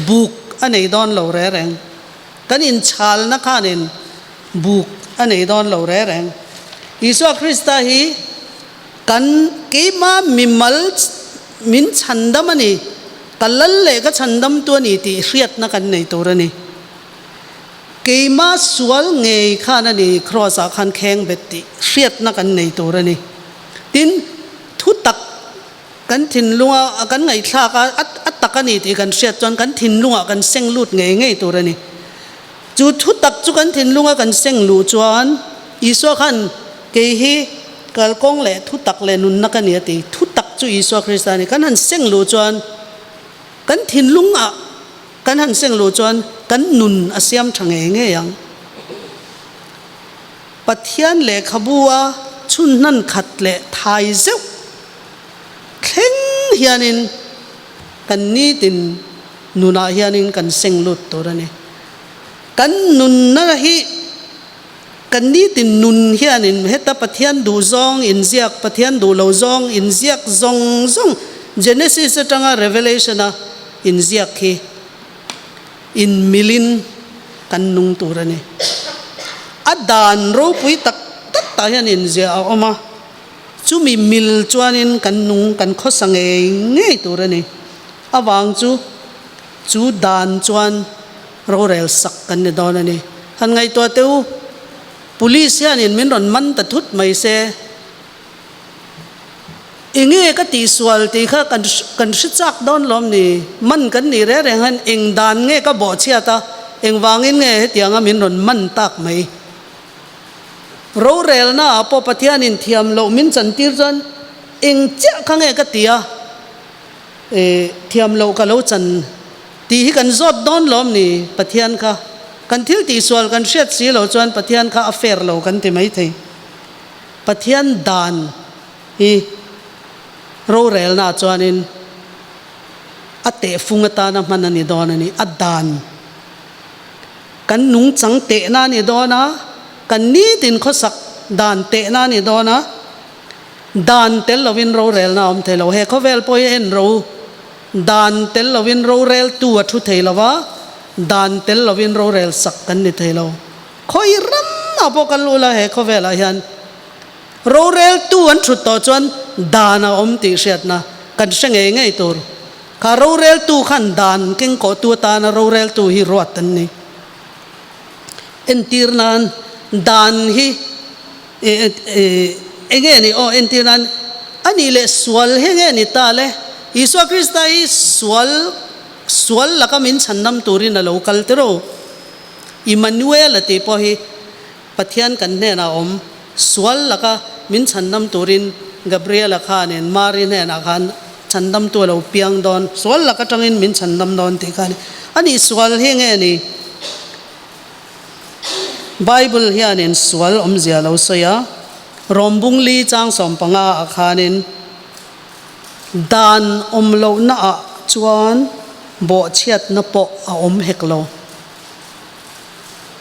buk a nei dawn lo re reng. Kan inchhalna khanin buk a nei dawn lo re reng. Isua Krista hi kan keima mimal min chhandam a ni, ka lal leh ka chhandamtu a ni tih hriatna kan nei tur a ni. Keima sual ngei khan a ni Kraws ah khan kheng bet tih hriatna kan nei tur a ni. Tin, thu tak kan thinlunga kan ngaihthlak a, a tak a ni tih kan hriat chuan kan thinlungah kan seng lut ngei ngei tur a ni. Chu thu tak chu kan thinlunga kan seng luh chuan Isua khan kei hi kalkawng leh thu tak leh nunna ka ni a ti. Thu tak chu Isua Krista a ni. Kan han seng luh chuan kan thinlungah Kan han seng luh chuan kan nun a siam tha ngei ngei ang. Pathian lehkhabu a chhun hnan khat leh thai zeuh thleng hianin kan nitin nunah hianin kan seng lut tur a ni. Kan nunna hi kan nitin nun hianin heta Pathian duh zawng inziak, Pathian duh lo zawng inziak zawng zawng Genesis atanga Revelation a Inziak hi inmilin kan nung tur a ni. A dan ropui tak tak tah hian inziah a awm a, chumi mil chuanin kan nung kan khawsa ngei ngei tur a ni. Avang chu chu dan chuan rorel sak kan ni dawn a ni. Han ngaihtuah teh u, Police hianin min rawn man ta thut mai se. Enge ka tihsual tih kha kan kan hre chak dawn lawm ni? Man kan nih reng reng hian eng dan nge ka bawhchhiat a, engvangin nge hetianga min rawn man tak mai? Rorelnaah pawh Pathianin thiam loh min chantir chuan eng chiah kha nge ka ti a, e thiam loh ka lo chan tih hi kan zawt dawn lawm ni? Pathian kha kan thil tihsual kan hriat si lo chuan Pathian kha a fair lo kan ti maithei. Pathian dan hi rorelna chuanin a tehfung atana hman a ni dawn a ni. A dan kan nungchang tehna a ni dawn a, kan nitin khawsak dan tehna a ni dawn a, dan tel lovin rorelna a awm thei lo. He khawvel pawh hi en ro, dan tel lovin roreltu a thu thei lo va, dan tel lovin rorel sak kan ni thei lo. Khawi ramah pawh kan luh la he khawvelah hian roreltu an thut tawh chuan dan a awm tih hriatna kan hre ngei ngei tur. Kha roreltu khan dan kengkawhtu atana roreltu hi ruat an ni. Entir nan dan hi enge ni aw entir nan a nih leh sual hi enge ni ta le? Isua Krista hi sual sual laka min chhandam turin a lo kal tiraw? Immanuel a tih pawh hi Pathian kan hnenah awm sual laka min chhandam turin Gabriel-a khanin Mari hnenah khan chhandamtu a lo piang dawn, sual lak atangin min chhandam dawn tih kha a ni. A nih sual hi nge ni? Bible hianin sual awmzia a lo sawi a, Rom bungli chang 15 ah khanin dan awm lohnaah chuan bawhchhiatna pawh a awm hek lo.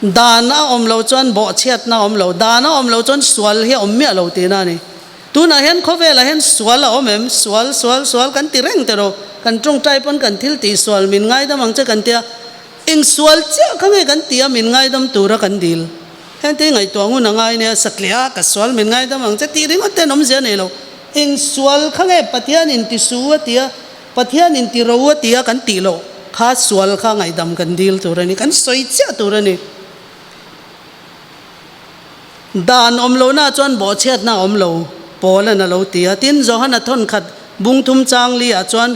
Dan a awm lo chuan bawhchhiatna a awm lo, dan a awm lo chuan sual hi a awm miah lo tihna a ni. Tunah hian khawvelah hian sual a awm em? Sual, sual, sual kan ti reng teh rawh. Kan tawngtai pawn kan thil tih sual min ngaidam ang che kan tia, eng sual chiah kha nge kan tia min ngaidam tura kan dil? Hengte hi ngaihtuah ngun a ngai nia, satliah ka sual min ngaidam ang che tih ringawt ten awmzia nei lo. Eng sual kha nge Pathian in ti su a tia, Pathian in ti ro a tia kan tih loh kha sual kha ngaihdam kan dil tur a ni, kan sawi chiah tur a ni. Dan awm lohna chuan bawhchhiatna a awm lo, Paula'n a lo ti a. Tin, Johana thawnkhat bungthum chang li ah chuan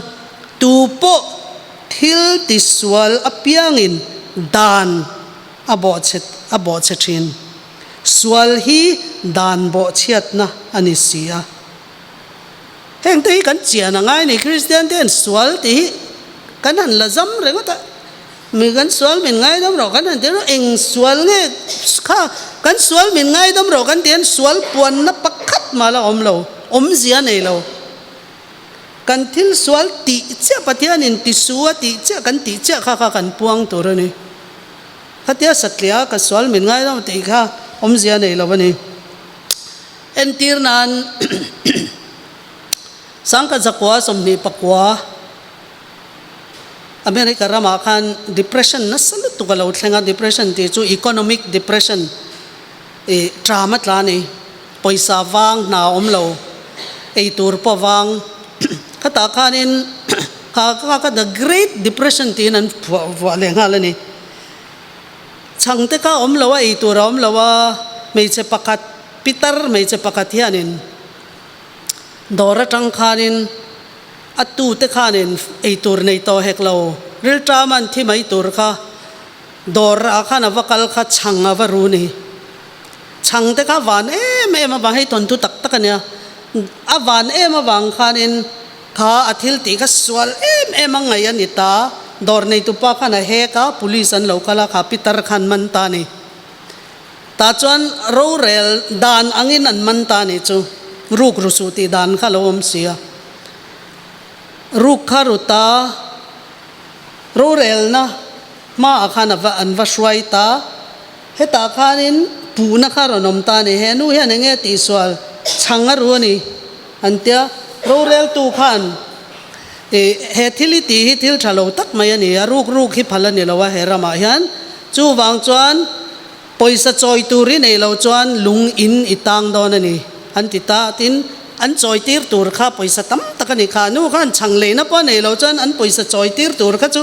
tu pawh thil ti sual apiangin dan a bawhchhe a bawhchhe thin. Sual hi dan bawhchhiatna a ni si a. Heng te hi kan chian a ngai ni, Kristian te an sual tih hi kan han la zam ringawt a, mi kan sual min ngaidam rawh kan han ti ringawt, eng sual nge kha kan sual min ngaidam rawh kan ti hian sual puanna pakhat mah la awm lo, awmzia nei lo. Kan thil sual tih chiah Pathianin ti su a tih chiah kan tih chiah kha kha kan puang tur a ni. Khatia satliah ka sual min ngaidam tih kha awmzia nei lo a ni. Entir nan 1929 America ramah khan depression nasa lutuk a lo thleng a, depression tih chu economic depression ih ṭam a tla a ni. Pawisa vang hna a awm lo, ei tur pawh vang. Khatah khanin kha kha kha the great depression tiin an phuah vuah leh nghal a ni. Chhangte kha a awm lo a, ei tur a awm lo a, hmeichhe pakhat pitar hmeichhe pakhat hianin dawr atang khanin a tute khanin eitur nei tawh hek lo, rilṭam an thi mai tur kha dawr ah khan a va kal kha chhang a va ru ni. Chhang te kha van em em avang, hei thawnthu tak tak a nia, a van em avang khanin kha a thil tih kha sual em em a ngaih a ni ta, dawr neitupa khan a hek a, police an lo kal a, kha pitar khan man ta a ni. Tah chuan rorel dan angin an man ta nih chu, ruk ru suh tih dan kha a lo awm si a. Ruk kha ru ta, rorelna hmaah khan a va an va hruai ta. Hetah khanin puhna kha rawn awm ta a ni, he nu hian eng nge tihsual chhang a ru a ni an tia. Roreltu khan ih he thil i tih hi thil tha lo tak mai a ni a, ruk ruk hi phal a ni lo a he ramah hian. Chuvang chuan pawisa chawi tur i nei lo chuan lung in i tang dawn a ni, an ti ta. Tin, an chawi tir tur kha pawisa tam tak a ni kha. Nu khan chhang leina pawh a nei lo chuan an pawisa chawi tir tur kha chu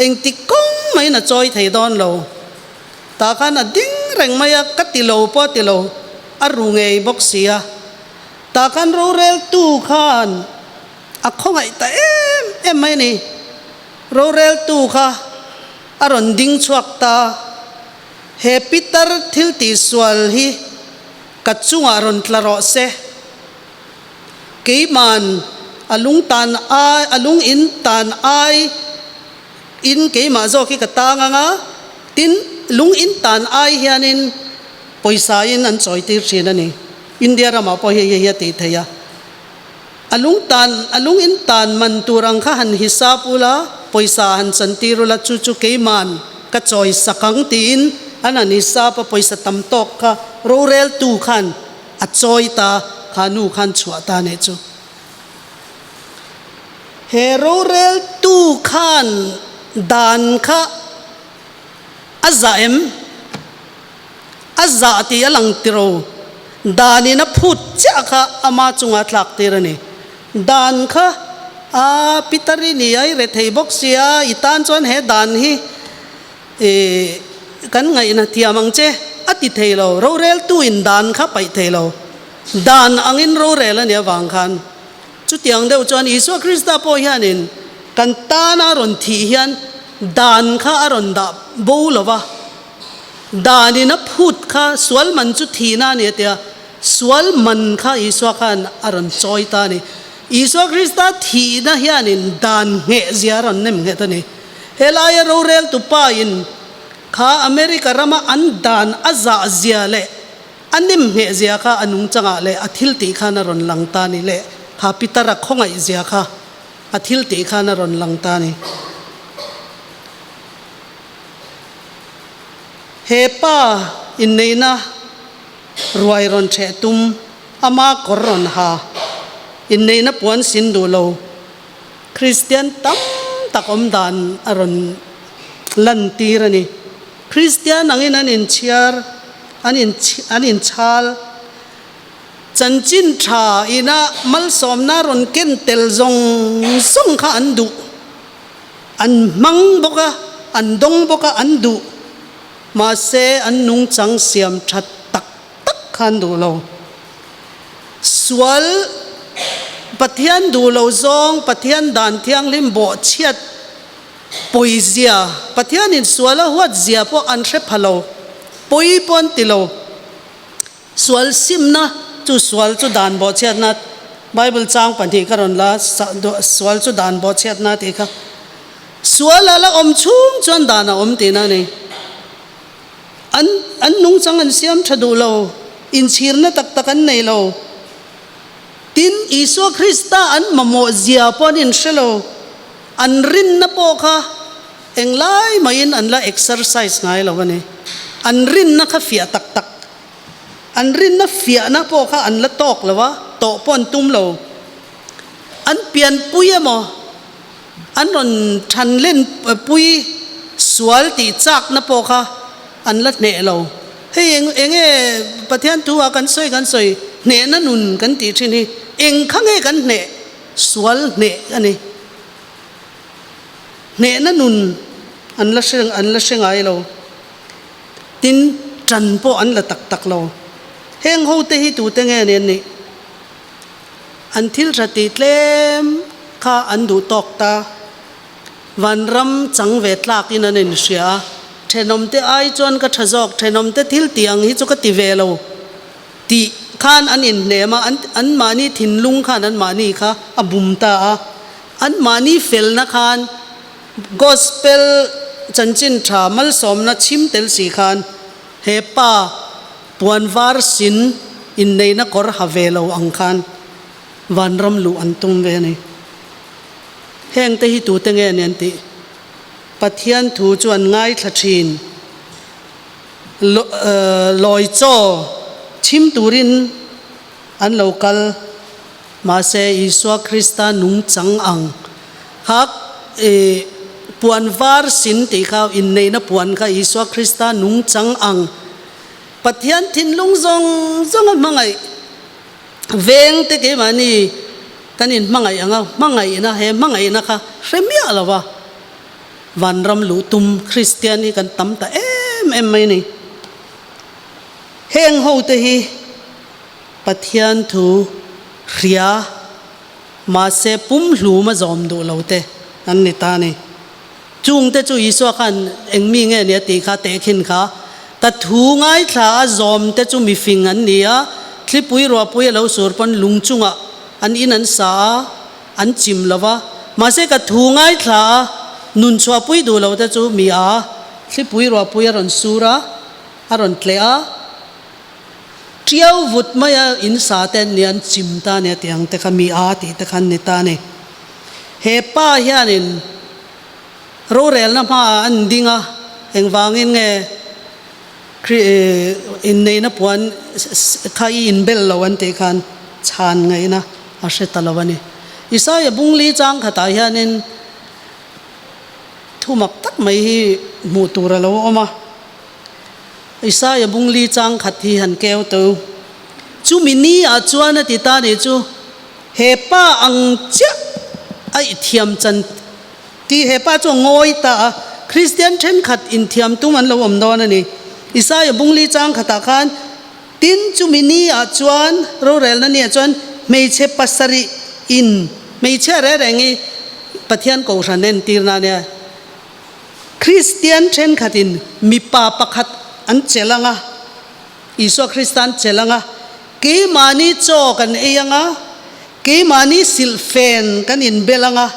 engti kawng maiin a chawi thei dawn lo. Tah khan a ding reng mai a, ka ti lo pawh a ti lo, a ru ngei bawk si a. Tah khan roreltu khan a khawngaih ta em em mai a ni. Roreltu kha. A rawn ding chhuak ta. He pitar thil tihsual hi ka chungah rawn tla rawh se. Keiman a lung tan ai, a lung in tan ai in keimah zawk hi ka tang ang a, tin lung in tan ai hianin pawisa in an chawi tir thin a ni. India ramah pawh hei hei hi a tih theih a. A lung tan, a lung in tan man tur ang kha han hisap ula, pawisa han chantir ula, chu chu keiman ka chawi sak ang tiin an han hisap a, pawisa tam tawk kha roreltu khan a chawi ta, kha nu khan chhuah ta nih chu. He roreltu khan dan kha a zah em? A zah tih a lang tiro. Dan in a phut chiah kha ama chunga tlak tir a ni. Dan kha a Peter i ni a, i rethei bawk sia, i tan chuan he dan hi i kan ngaihna thiam ang che a ti thei lo. Roreltu in dan kha paih thei lo. Dan angin rorel a nih avang khan chutiang deuh chuan Isua Krista pawh hianin kan tana rawn thih hian dan kha a rawn dah bo lo va. Dan in a phut kha sual man chu thihna a ni a tia, sual man kha Isua khan a rawn chawi ta a ni. Isua Krista thihna hianin dan ngheh zia a rawn nem nghet a ni. Helaia roreltu pa in kha America rama an dan a zah zia leh a nem ngheh zia kha a nungchangah leh a thil tih khan a rawn lang ta a ni leh kha Peter-a khawngaih zia kha a thil tih khan a rawn lang ta a ni. He pa inneihna ruai rawn ṭheh tum, ama kawr rawn ha, inneihna puan sin duh lo Kristian tam tak awm dan a rawn lantir a ni. Kristian angin an inchhiar, an an inchhal, chanchin ṭha ina malsawmna rawn ken tel zawng zawng kha an duh. An hmang bawk a, an dawng bawk a, an duh. Mahse, an nungchang siam that tak tak kha an duh lo. Sual, Pathian duh lo zawng, Pathian dan thianghlim bawhchhiat pawizia, Pathianin sual a huatzia pawh an hre pha lo, pawi pawh an ti lo. Sual simna chu sual chu dan bawhchhiatna, Bible chang pahnih ka rawn la, sual chu dan bawhchhiatna tih kha. Sual a la awm chhung chuan dan a awm tihna a ni. An an nungchang an siam tha duh lo, inchhirna tak tak an nei lo. Tin, Isua Krista an mamawh zia pawh an inhre lo. An rinna pawh kha englai maiin an la exercise ngai lo a ni. An rinna kha fiah tak tak. An rinna fiahna pawh kha an la tawk lo a, tawh pawh an tum lo. An pianpui emaw, an rawn than len pui sual tih chakna pawh kha an la hneh lo. Hei eng eng nge Pathian thu ah kan sawi kan sawi hnehna nun kan tih thin hi eng kha nge kan hneh sual hneh a ni. Hnehna nun an la hre an la hre ngai lo. Tin, ṭan pawh an la tak tak lo. Heng hote hi tute nge ni an nih? An thil ṭha tih tlem kha an duh tawk ta. Vanram chang ve tlakin an inhria a, Ṭhenawmte ai chuan ka ṭha zawk, ṭhenawmte thil tih ang hi chu ka ti ve lo tih khan an inhnem a, anmahni thinlung khan anmahni kha a bum ta a, anmahni felna khan Gospel chanchin ṭha malsawmna chhim tel si khan he pa Puan var sin inneihna kawr ha ve lo ang khan vanram luh an tum ve a ni. Hengte hi tute nge ni an tih? Pathian thu chu an ngaithla thin. Lawi chaw chhim turin an lo kal. Mahse Isua Krista nungchang ang kha puan var sin tih kha inneihna puan kha Isua Krista nungchang ang Pathian thinlung zawng zawnga hmangaih veng te keimahni kan inhmangaih ang a, hmangaihna he hmangaihna kha hre miah lo va, vanram luh tum Kristian hi kan tam ta em em mai a ni. Heng ho te hi Pathian thu hria mahse pumhlum a zawm duh lo te an ni ta a ni. Chungte chu Isua khan eng mi nge nia tih kha tehkhin kha, Ka thu ngaithla a zawmte chu mifing an ni a, thlipui ruahpui a lo sur pawn lung chungah an in an sa a, an chim lo va. Mahse ka thu ngaithla a nun chhuahpui duh lote chu mi a, thlipui ruahpui a rawn sur a, a rawn tleh a, tiau vut maia in sa te an ni an chim ta a nia tih ang te kha mi a tih te kha an ni ta a ni. He pa hianin rorelna hmaah an ding a, engvangin nge inneihna puan kha i inbel lo an tih khan chhan ngaihna a hre ta lo a ni. Isaia bungli chang khatah hianin thu mak tak mai hi hmuh tur a lo awm a. Isaia bungli chang khat hi han keu teu. Chumi ni ah chuan a ti ta nih chu, He pa ang chiah a i thiam chan tih he pa chu a ngawi ta a, Kristian thenkhat inthiam tum an lo awm dawn a ni. Isaia bungli chang khatah khan, Tin, chumi ni ah chuan, rorelna ni ah chuan hmeichhe pasarih in hmeichhia reng reng i Pathian kohhran entirna a nia. Kristian thenkhatin mipa pakhat an chelh ang a, Isua Kristan chelh ang a, keimahni chaw kan ei ang a, keimahni silhfen kan inbel ang a,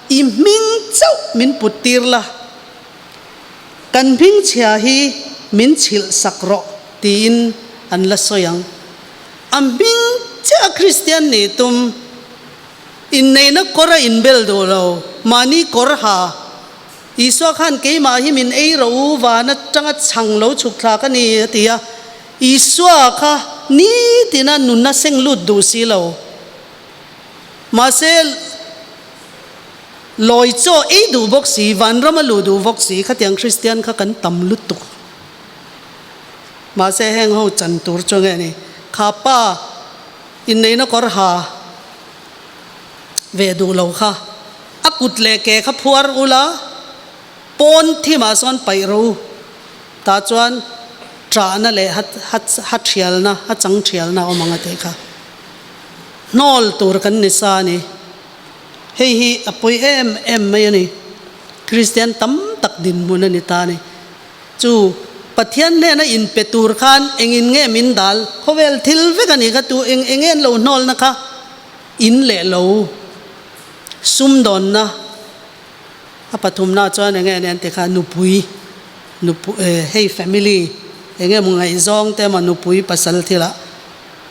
i hming chauh min put tir la, kan hming chhia hi min chhilh sak rawh tiin an la sawi ang. A hming chiah a Kristian nih tum, inneihna kawr a inbel duh lo, mahni kawr ha, Isua khan keimah hi min ei rawh u, van atanga chhang lo chhuk thla ka ni a ti a. Isua kha nitina nunna seng lut duh si lo. Mahse, lawi chaw ei duh bawk si, vanram a luh duh bawk si, khatiang Kristian kha kan tam lutuk. Mahse, heng ho chan tur chu nge ni? Kha pa inneihna kawr ha ve duh lo kha. A kut leh ke kha phuar ula, pawn thimah sawn paih ro u. Tah chuan ṭahna leh ha ṭhialna, ha chang ṭhialna a awm ang a tih kha. Hnawl tur kan ni sa a ni. Hei hi a pawi em em mai a ni. Kristian tam tak dinhmun a ni ta a ni. Chu Pathian hnena inpe tur khan engin nge min dal? Khawvel thil vek a nih kha tu eng eng nge an lo hnawlna kha in leh lo. Sumdawnna a pathumna chuan enge nen ti kha nupui nupu hei family enge maw ngaihzawng te emaw nupui pasal thilah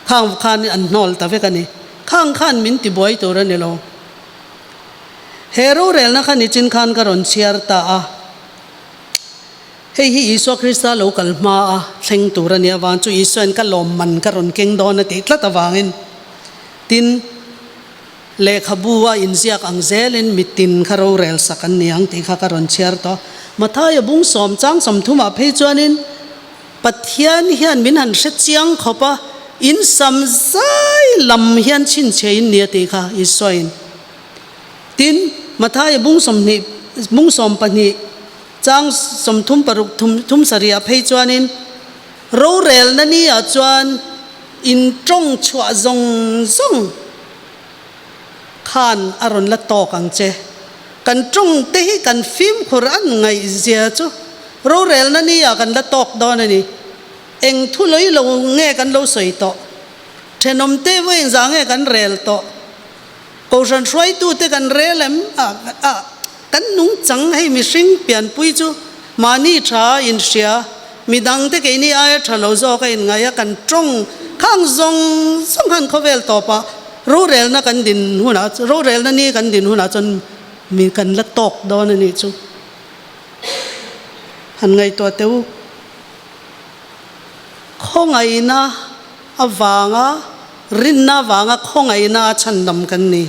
khang khan an hnawl ta vek a ni. Khang khan min ti buai tur a ni lo. He rorelna kha nichin khan ka rawn chhiar ta a. Hei hi Isua Krista lo kal hma a thleng tur a nih avang chu Isuain ka lawmman ka rawn keng dawn a tih tlat avangin tin. Lehkhabu a inziak ang zelin mitin kha rorel sak an ni ang tih kha ka rawn chhiar tawh. Mathaia bung sawm chang sawmthumah phei chuanin Pathian hian min han hre chiang khawp a, in sam zai lam hian chhinchhe in ni a tih kha Isuain. Tin, Mathaia bung sawmhnih bung 12 chang 36 thum thum sarihah phei chuanin rorelna ni ah chuan in tawng chhuah zawng zawng khan a rawn la tawk ang che. Kan tawng te hi kan fimkhur an ngaih zia chu rorelna ni ah kan la tawk dawn a ni. Eng thu lawih lo nge kan lo sawi tawh? Thenawm te vawi engzah nge kan rel tawh? Kohhran hruaitute kan rel em? A a kan nungchang hei mihring pianpui chu mahni tha a inhria, midangte keini aia tha lo zawk a inngaih a, kan tawng khang zawng zawng khan khawvel tawpah rorelna kan din hunah rorelna ni kan din hunah chuan mi kan la tawk dawn a nih chu. Han ngaihtuah teh u. Khawngaihna avanga Rinna avanga khawngaihna a chhandam kan ni.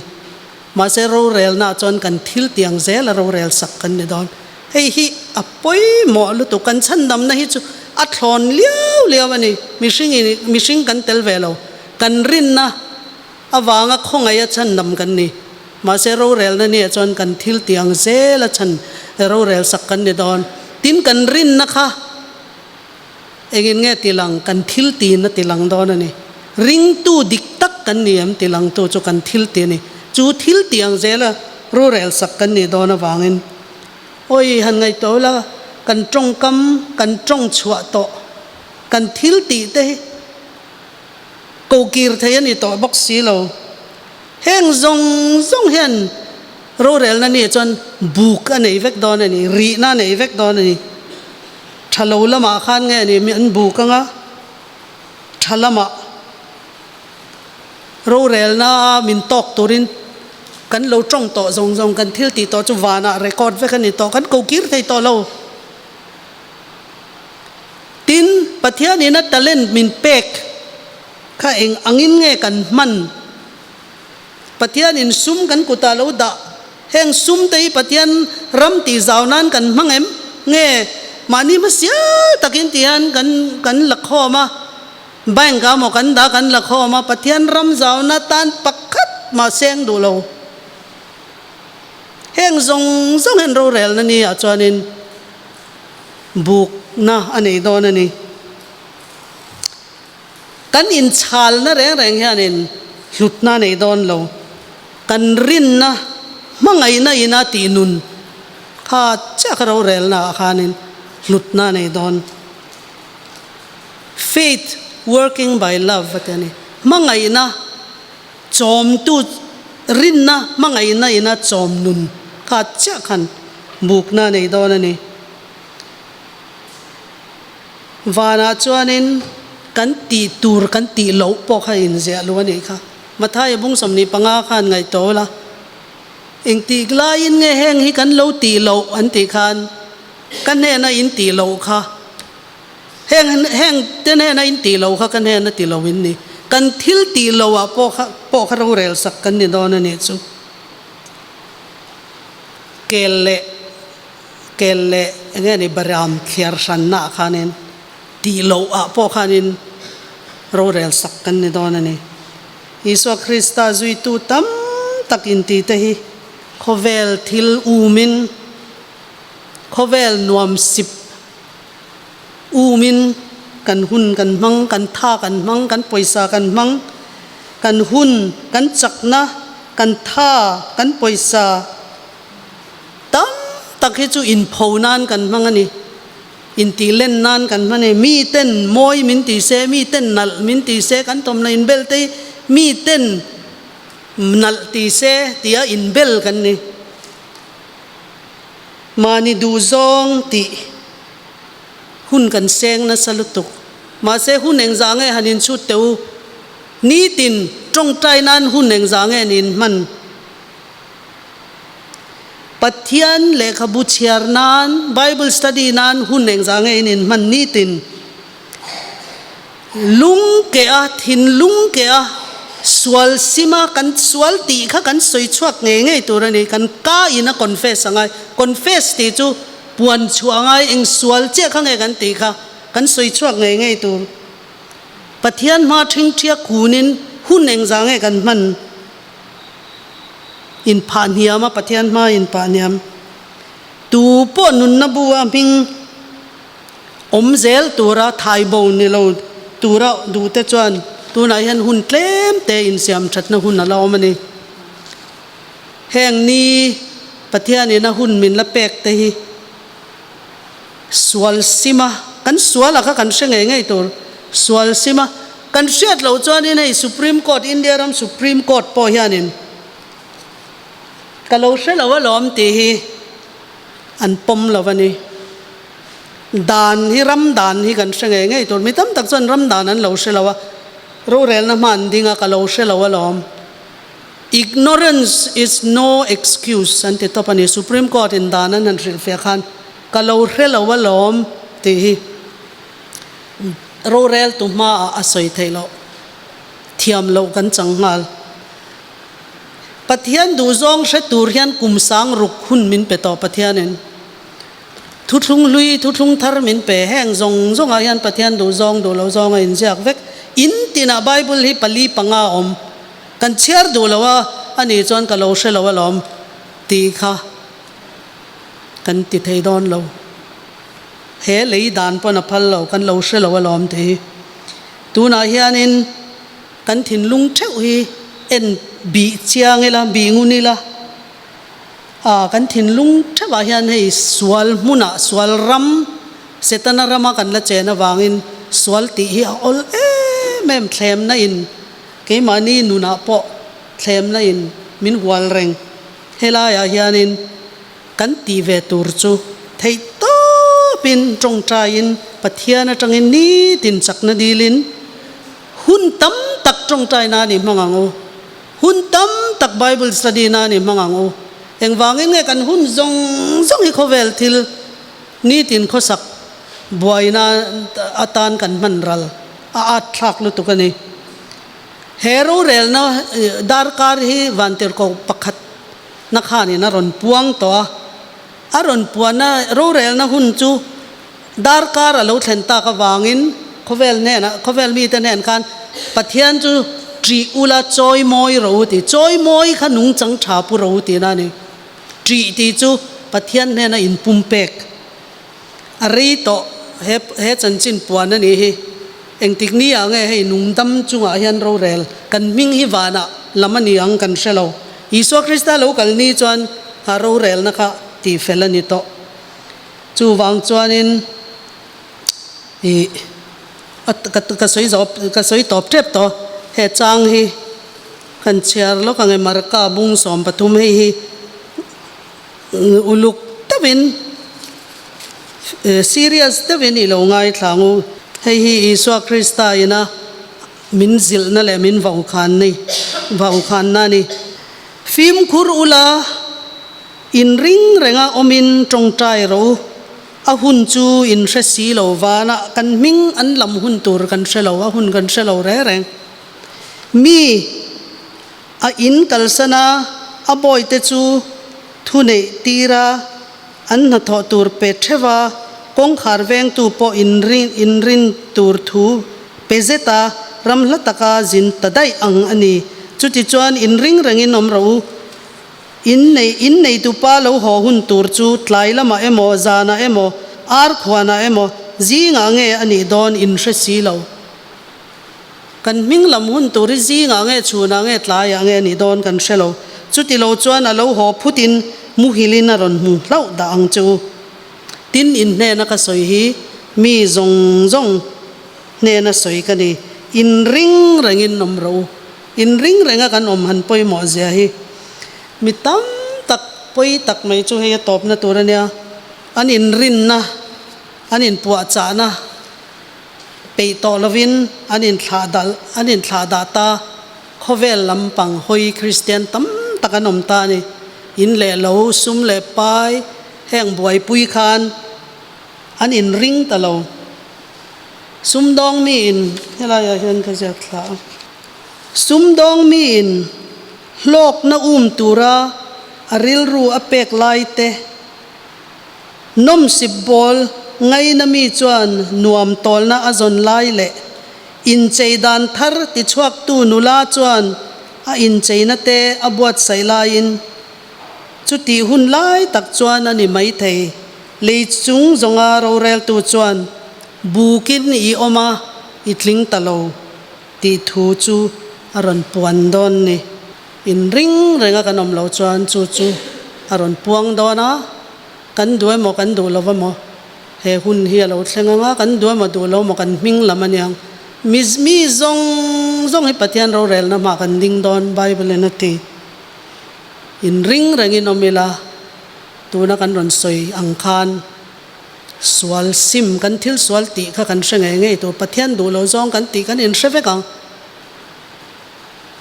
Mahse rorelna chuan kan thil tiang zel a rorel sak kan ni dawn. Hei hi a pawimawh lutuk. Kan chhandamna hi chu a thlawn liau liau a ni. Mihring in mihring kan tel ve lo. Kan rinna avanga khawngaih a chhandam kan ni. Mahse rorelna nia chuan kan thil tiang zel a chhan rorel sak kan ni dawn. Tin kan rinna kha. Engin nge tilang? Kan thil tiin a tilang dawn a ni. Ringtu dik tak kan ni em tilangtu chu kan thil ti a ni. Chu thil ti ang zela rorel sak kan nih dawn avangin awi han ngaihtuah ula, kan tawngkam, kan tawng chhuah tawh, kan thil tih te hi ko kir thei a ni tawh bawk si lo. Heng zawng zawng hian rorelna ni chuan buk a nei vek dawn a ni, rihna a nei vek dawn a ni. Tha lo lamah khan nge ni mi an buk anga tha lamah rorelna min tawk turin kan lo tawng tawh zawng zawng kan thil tih tawh chu vanah record vek a ni tawh kan ko kir thei tawh lo. Tin, Pathianin a talent min pek kha eng angin nge kan hman? Pathianin sum kan kutah lo dah. Heng sum te hi Pathian ram tih zau nan kan hmang em? Nge mahni hmasial takin ti hian kan kan la khawm a, bank ah maw kan dah kan la khawm a, Pathian ram zauna tan pakhat mah seng duh lo. Heng zawng zawng hian rorelna ni ah chuanin bukna a nei dawn a ni. Kan inchhalna reng reng hianin hlutna a nei dawn lo. Kan rinna, hmangaihna ina tih nun kha chiah kha rorelna ah khanin hlutna a nei dawn. Faith working by love a ti a ni. Hmangaihna chawmtu, rinna hmangaihna ina chawm nun kha chiah khan bukna a nei dawn a ni. Vanah chuanin kan tih tur kan tih loh pawh kha inziah luh a nih kha. Mathaia bung 25 khan ngaihtuah ula, engtik laiin nge heng hi kan lo tih loh an tih khan ka hnena in tih loh kha, heng heng te hnena in tih loh kha ka hnena ti lo in ni. Kan thil tih loh ah pawh kha pawh kha rorel sak kan ni dawn a nih chu. Kel leh. Kel leh eng nge ni Bariam thliar hranna ah khanin tih loh ah pawh khanin rorel sak kan ni dawn a ni. Isua Krista zuitu tam tak inti te hi khawvel thil umin, khawvel nuam sip umin kan hun kan hmang, kan tha kan hmang, kan pawisa kan hmang, kan hun, kan chakna, kan tha, kan pawisa, Tam tak hi chu inpho nan kan hmang a ni. Intihlen nan kan hmang a ni. Mi ten mawi min ti se, mi ten nalh min ti se, kan thawmhnaw inbel te hi mi ten nalh ti se tia inbel kan ni. Mahni duhzawng tih hun kan seng nasa lutuk. Mahse hun engzah nge han inchhut teh u? Nitin tawngtai nan hun engzah nge niin hman? Pathian lehkhabu chhiar nan, Bible study nan hun engzah nge in inhman nitin lung keh a, thinlung keh a, Sual sima kan sual tih kha kan sawi chhuak ngei ngei tur a ni. Kan ka in a confess a ngai. Confess tih chu puan chhuah a ngai, eng sual chiah kha nge kan tih kha kan sawi chhuak ngei ngei tur. Pathian hma ṭhingṭhia kunin hun engzah nge kan hman inphah hniam a, Pathian hma inphah hniam. Tu pawh nunna bu a hming awm zel tura thai bo ni lo tura duhte chuan tunah hian hun tlem te insiam thatna hun a la awm a ni. Heng ni Pathianin a hun min la pek te hi sual sim a, kan sual a kha kan hre ngei ngei tur, sual sim a kan hriat loh chuanin hei Supreme Court, India ram Supreme Court pawh hianin ka lo hre lo alawm tih hi an pawm lo a ni. Dan hi ram dan hi kan hre ngei ngei tur. Mi tam tak chuan ram dan an lo hre lo a, rorelna hma an ding a, ka lo hre lo alawm. Ignorance is no excuse an ti tawp a ni. Supreme Court in dan an han hrilhfiah khan ka lo hre lo alawm tih hi roreltu hmaah a sawi theih loh, thiam loh kan chang nghal. Pathian duhzawng hre tur hian kum sang ruk hun min pe tawh Pathianin. Thuthlung hlui, thuthlung thar min pe. Heng zawng zawngah hian Pathian duhzawng duh loh zawng a inziak vek. In tinah Bible hi pali panga a awm. Kan chhiar duh lo a, ani chuan ka lo hre lo alawm tih kha kan ti thei dawn lo. He lei dan pawn a phal lo, kan lo hre lo alawm tih hi. Tunah hianin. Kan thinlung theuh hi en bih chiang ila, bih ngun ila, ah kan thinlung theuhah hian hei sual hmunah, sual ram, Setana rama kan la chen avangin sual tih hi a awl em em, thlemna in keimahni nunah pawh thlemna in min hual reng. Helaiah hianin kan tih ve tur chu theih tawpin tawngtaiin Pathian atangin nitin chakna dilin, Hun tam tak tawngtai nan i hmang ang u. Hun tam tak Bible study nan i hmang ang u. Engvangin nge kan hun zawng zawng hi khawvel thil nitin khawsak buaina atan kan hman ral a at thlak lutuk a ni. He rorelna darkar hi Vantirhkoh pakhat na khanin a rawn puang tawh a. A rawn puanna rorelna hun chu Darkar a lo thlen tak avangin khawvel hnenah, khawvel mite hnen khan Pathian chu ṭih ula chawi mawi rawh u tih, chawi mawi kha nungchang ṭha pu rawh u tihna a ni. Ṭih tih chu Pathian hnena inpumpek a rei tawh he he chanchin puan a nih hi. Engtik ni ah nge hei nungdam chungah hian rorel kan hming hi vanah lam a ni ang kan hre lo. Isua Krista lo kal ni chuan kha rorelna kha tihfel a ni tawh. Chuvang chuanin ih a ka ka sawi zawh ka sawi tawp tep tawh he chang hi kan chhiar lawk ang e Marka bung 13 hei hi uluk deuhin serious deuhin i lo ngaithla ang u hei hi Isua Krista ina min zilhna leh min vaukhân ni vaukhânna a ni fimkhur ula. Inring renga awmin tawngtai ro, a hun chu in hre si lo vanah kan hming an lam hun tur kan hre lo, a hun kan hre lo reng reng. Mi a in kalsan a, a bawite chu thu neih tir a, an hnathawh tur pe theuh a, kawngkhar vengtu pawh inrin inrin tur thu pe zet a, ram hla taka zin ta daih ang a ni. Chutichuan inring rengin awm rawh u. Innei inneitu pa lo haw hun tur chu tlai lamah emaw, zanah emaw, ar khuanah emaw, zingah nge a nih dawn in hre si lo. Kan hming lam hun tur hi zingah nge, chhunah nge, tlaiah nge a nih dawn kan hre lo. Chuti lo chuan a lo haw phutin muhilin a rawn hmu hlauh dah ang che u. Tin, in hnena ka sawi hi mi zawng zawng hnena sawi ka ni. Inring rengin awm rawh u. Inring renga kan awm han pawimawh zia hi mi tam tak pawi tak mai chu hei a tawpna tur a nia. An inrinna, an inpuahchahna peih tawh lovin an inthlah dalh, an inthlah dah ta. Khawvel lampang hawi Kristian tam tak an awm ta a ni. In leh lo, sum leh pai heng buaipui khan an inring ta lo. Sumdawng mi in helaiah hian ka ziak thla a. Sumdawng miin hlawkna um tura a rilru a pek lai te, nawmsip bawl ngaina mi chuan nuam tawlna a zawn lai leh inchei dan thar tichhuaktu nula chuan a incheina te a buatsaih laiin chutih hun lai tak chuan a ni maithei. Lei chung zawnga roreltu chuan bukin i awm a, i tling ta lo tih thu chu a rawn puan dawn ni. Inring renga kan awm lo chuan chu chu a rawn puang dawn a, kan duh emaw kan duh lo emaw he hun hi a lo thleng ang a, kan duh emaw duh lo emaw kan hming lam a niang. Mi mi zawng zawng hi Pathian rorelna hmah kan ding dawn Bible in a ti. Inring rengin awm ila. Tuna kan rawn sawi ang khan sual sim kan thil sual tih kha kan hre ngei ngei tur, Pathian duh lo zawng kan tih kan inhre vek ang.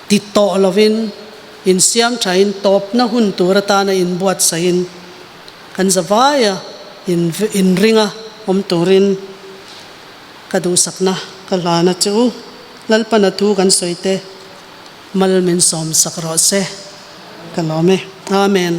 Ti tawh lovin insiam thain tawpna hun tur atana inbuatsaihin kan zavaia inringa awm turin ka duhsakna ka hlan a che u. Lalpana thu kan sawi te mal min sawmsak rawh se. Ka lawm e. Amen.